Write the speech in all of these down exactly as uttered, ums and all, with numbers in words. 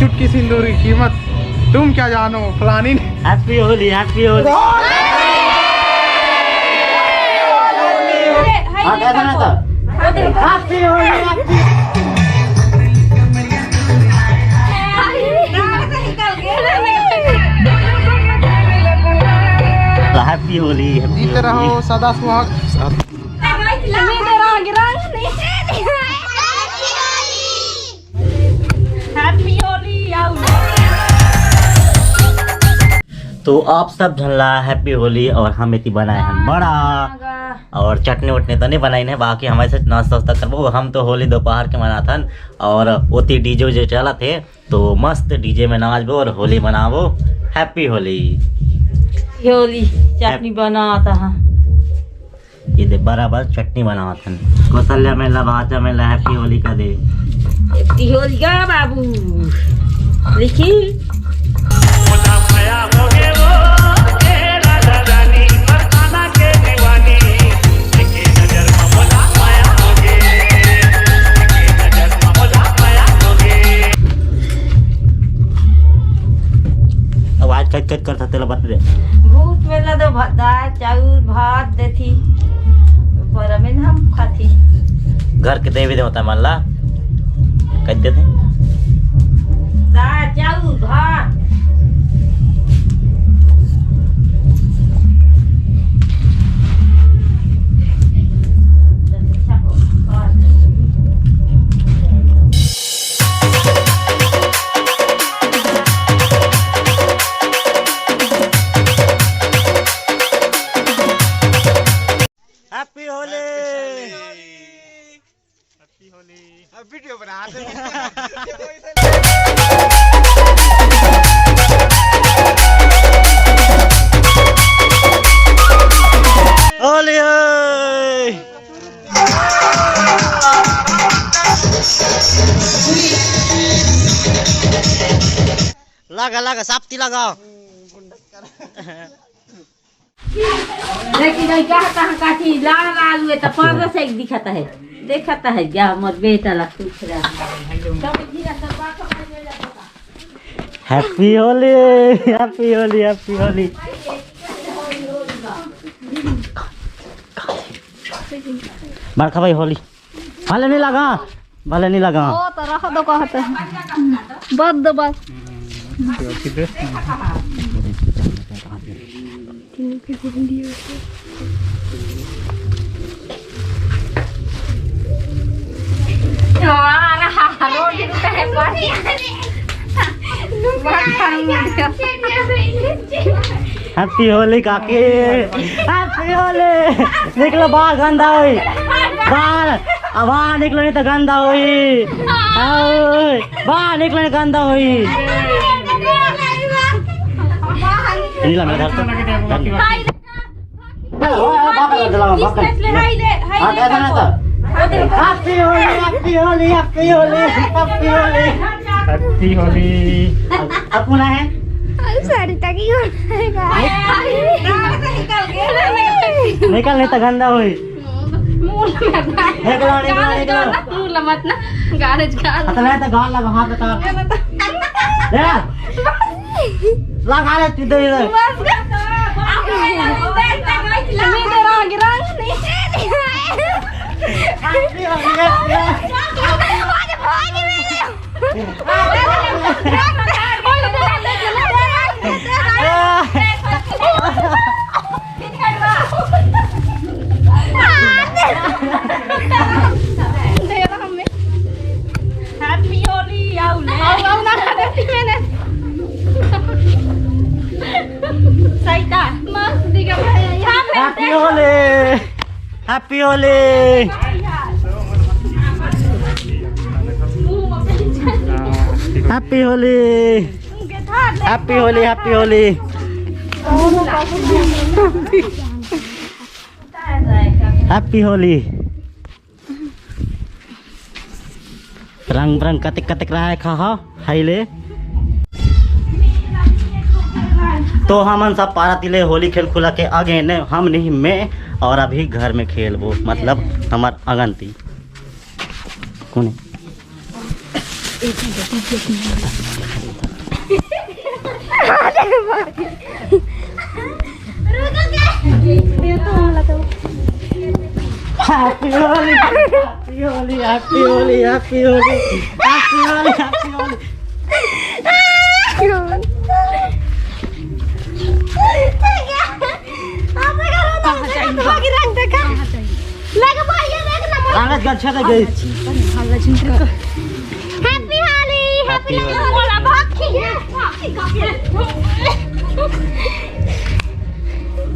चुटकी सिंदूर की कीमत तुम क्या जानो, फलानी ने। Happy Holi, Happy Holi। हाँ, कैसा ना था? Happy Holi, Happy। Happy Holi, Happy जीते Holi। रहो सदा सुहाग। Happy Holi। तो आप सब झन ला Happy Holi। और हम एती बनाए हन बड़ा और चटनी वटनी तो नहीं बनाइन है, बाकी हम ऐसे नाश्ता वास्ता करबो। हम तो होली दोपहर के मनाथन और ओती DJ उजे चलत हे, तो मस्त DJ में नाचबो और होली मनाबो। Happy Holi। होली चटनी बनात हा। ये दे बराबर चटनी बनात हन। कौशल्या में ला, भाचा में ला, Happy Holi का दे। Happy Holi का बाबू। लिखी। आवाज कट कट करता, तेला बता दे। भूत मेला दो भा-, दाल, चाउर, भात देथी, पर में हम खाथी। घर के देवी देवता मन ला कह देथे। दाल, चाउर, भात। Happy Holi। Happy Holi। अब वीडियो बना दे। होली है। लगा, लगा, साप्ती लगा। लेकिन भाई, क्या कहता है, काठी लाल लाल हुए तो पर्दा से एक दिखाता है, दिखाता है, जा, मोर बेटा ला खुश रह। Happy Holi, Happy Holi, Happy Holi। बड़का भाई होली। भले नहीं लगा, भले नहीं लगा। ओ, तो रख दो, कहते हैं। बद दो, बस। Happy Holi काकी, Happy Holi। निकलो बाहर, गंदा होई। बाहर, अब बाहर निकलो, नहीं तो गंदा होई। आओ, बाहर निकलो, नहीं गंदा होई। नीला, मैं धर तो। ओ, ओ, बाप रे, दिलावा, बाप रे। हाँ, कैसा ना था? Happy Holi, Happy Holi, Happy Holi, Happy Holi। Happy Holi। अब, अब कौन है? अरे, सरिता की कौन है? निकल, नहीं तो गंदा होई। निकलो, निकलो, निकलो। मुंह लमत ना, गारज गाल। अतला तो गाल लगा, हाथ बता। ले। लगा ले, तू दे इधर। Happy Holi, आओ ले। आओ, आओ ना, Happy मैंने। सही था। मस्त दिखा भाई। Happy Holi। Happy Holi। Happy Holi। Happy Holi, Happy Holi। Happy Holi। रंग बरंग कतेक कतेक रहा है, खा हा, हाई ले। तो हमन सब पारा तिले होली खेल खुला के आगे ने हम नहीं मैं, और अभी घर में खेलबो, मतलब हमार आंगन ती। कौन है? Happy Holi, Happy Holi, Happy Holi, Happy Holi, Happy Holi, Happy Holi। रंग देखा। लगा भैया, देख ना। रंगत गच्छा तक गई। Happy Holi, Happy Holi। बोला, भाग खींच।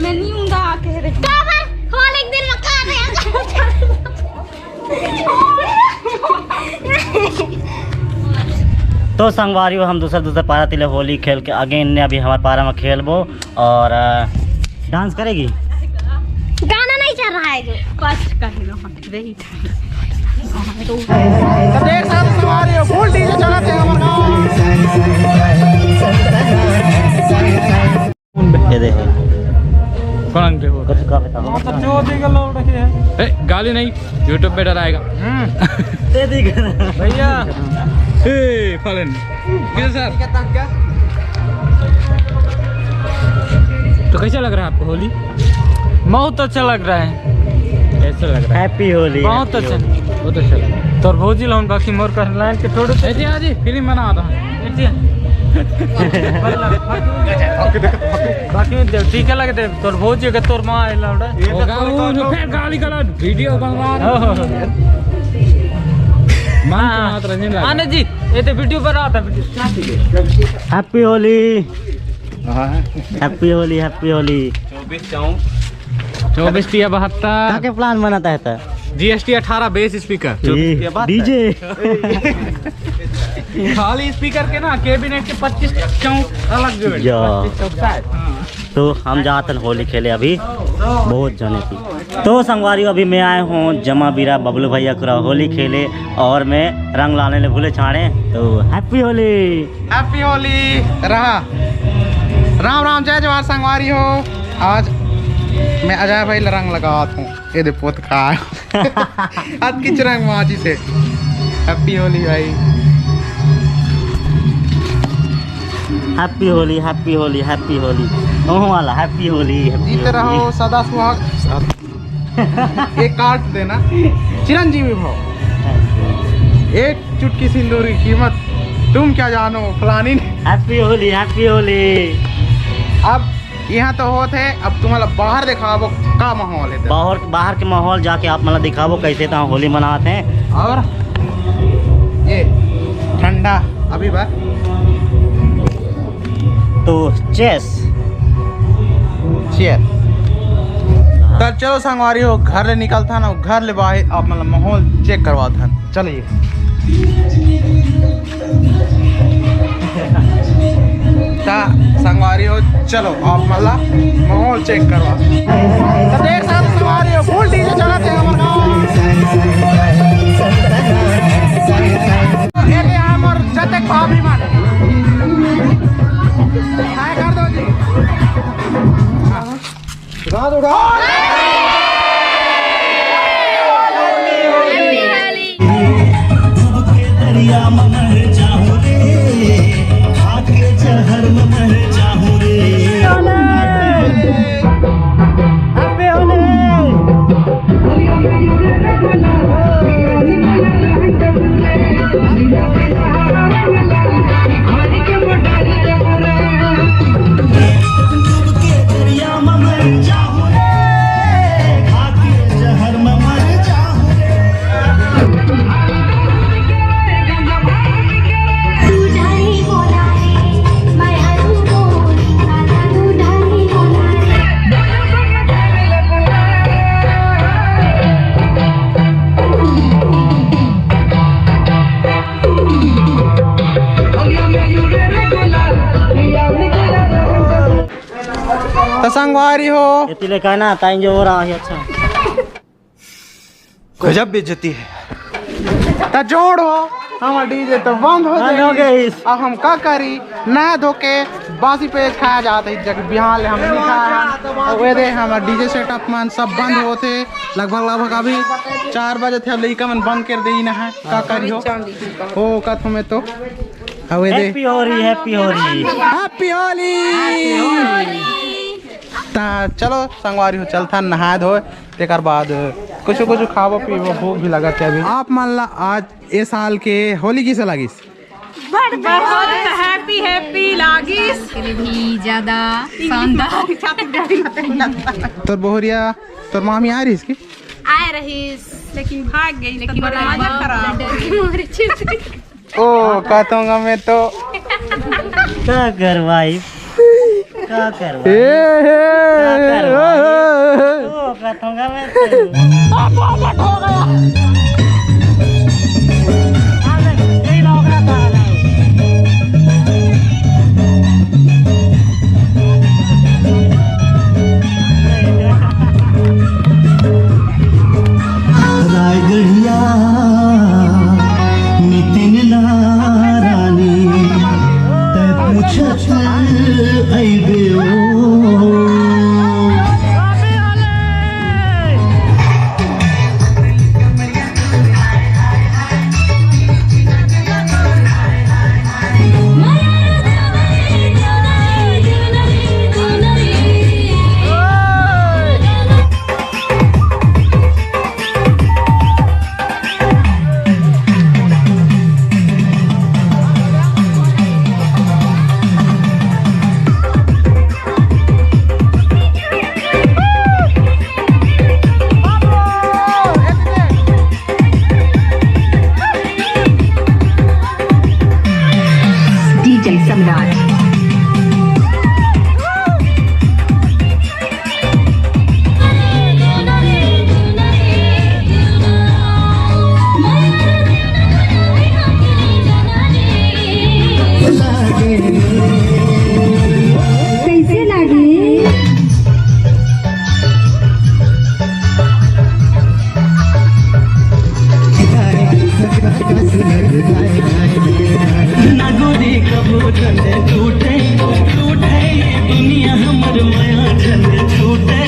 मैं नहीं हूँ, दा, कह रहे। तो फिर होली के दिन में खा रहे हैं। तो संगवारी हो, हम दूसर दूसर पारा तिले होली खेल के again ने अभी हमारे पारा में खेलबो और डांस करेगी। गाना नहीं चल रहा है जो। बस कर लो, हम रही। तो देख सकते हो, हमारे full डीजे चलत है हमारे गाँव। ये देख। कौन अंगठे हो? कुछ का बताओ। हाँ, तो जो देगा लौट के है। ए, गाली नहीं, YouTube पे डराएगा। दे दी। भैया। ए, फलन। कैसे सर? तो कैसा लग रहा है आपको होली? बहुत अच्छा लग रहा है। कैसा लग रहा है? Happy Holi, बहुत happy अच्छा। Holi। बहुत अच्छा लग रहा है। तोर भौजी लोगन बाकी मोर कर लाइन के थोड़े से। ऐसे आज फिल्म बना रहा है। ऐसे। बाकी में देख, ठीक है लगे देख, तोर भौजी के तोर माँ आइला उड़ा। होगा वो जो फिर गाली गलौज वीडियो बनवा रहा है। हाँ, हाँ, हाँ। माँ हाँ। मात्र नहीं लगा। आने जी, ये तो वीडियो बना रहा था, वीडियो। Happy Holi। हाँ। Happy Holi, Happy Holi। चौबीस चौं। चौबीस तिया बहत्तर। क्या के plan बनाता है था? जीएसटी अठारह, bass speaker। ये चौबीस तिया बहत्तर। डीजे। खाली स्पीकर के ना, कैबिनेट के पच्चीस चौं अलग जो है। या। पच्चीस चौं शायद। हाँ। तो हम जातन होली खेले अभी, बहुत जने थी। तो संगवारी, अभी मैं आए हूँ जमा बीरा बबलू भैया करा होली खेले और मैं रंग लाने ले भूले छाड़े। तो Happy Holi। Happy Holi। रहा। राम राम, जय जोहार संगवारी हो। आज मैं अजय भाई ल रंग लगावत हूँ। ये दे पोत का। आज किच रंग माची से। Happy Holi भाई। Happy Holi, Happy Holi, Happy Holi। ओहो वाला Happy Holi, Happy जीते Holi। रहो सदा सुहाग। एक कार्ड देना। चिरंजीवी भव। एक चुटकी सिंदूर की कीमत तुम क्या जानो, फलानी ने। Happy Holi, Happy Holi। अब यहाँ तो होत है, अब तुम्हारा बाहर दिखाबो का माहौल है। बाहर, बाहर के माहौल जाके आप मतलब दिखाबो कैसे तो होली मनाते हैं। और ये ठंडा अभी बार। तो cheers। Cheers। तो चलो संगवारी हो, घर ले निकलथन, घर ले बाहर आप मतलब माहौल चेक करवाथन। चलिए। ता संगवारी हो, चलो आप मला माहौल चेक करवा। तो देख सकते संगवारी हो, full डीजे चलत है हमारे गाँव। ये दे हमर जतेक भाभी मन। हाय कर दो जी। रात उड़ा। डूब के दरिया में मर जाऊं रे, खा के जहर में मर जाऊं रे। Happy Holi। तो संगवारी हो, ये तिले कहना ताइन जो हो रहा है। अच्छा, गजब बेइज्जती है। त जोड़ हो, हमर डीजे तो बंद हो बंद हो जाई। गई। अब हम का करी? नहा धो के बासी पेज खाया जात है, जब बिहान ले हम नहीं खाया है। अब ये दे, हमर डीजे सेटअप मन सब बंद होते, लगभग, लगभग अभी चार बजे थे, अब लइका मन बंद कर देई ना है, का करी हो? ओ, कथों में तो अउ ये दे। Happy Holi, Happy Holi। Happy Holi। ता चलो संगवारी हो, चलथन नहाए धोए, तेकर बाद कुछ कुछ खाबो पीबो, भूख भी लगत हे अभी। आप मन ला आज ए साल के होली किसे लागिस? बहुत happy happy लागिस। के लिए भी ज्यादा शानदार। तोर बहुरिया, तोर मामी आ रहिस कि? आए रहिस, लेकिन भाग गई, लेकिन तो दरवाजा खराब। ओ, कथोंगा मैं तो। का करवाई? का करवाई? ए, हे, का करवाई? ओ, कथोंगा मैं तो। रायगढ़िया नितिन नारानी, तै पूछत अइबे ओ। डीजे सम्राट। कैसे लागे? ना गोरी कबो झंडे टूटे, टूटे ये दुनिया हमर माया झंडे छूटे।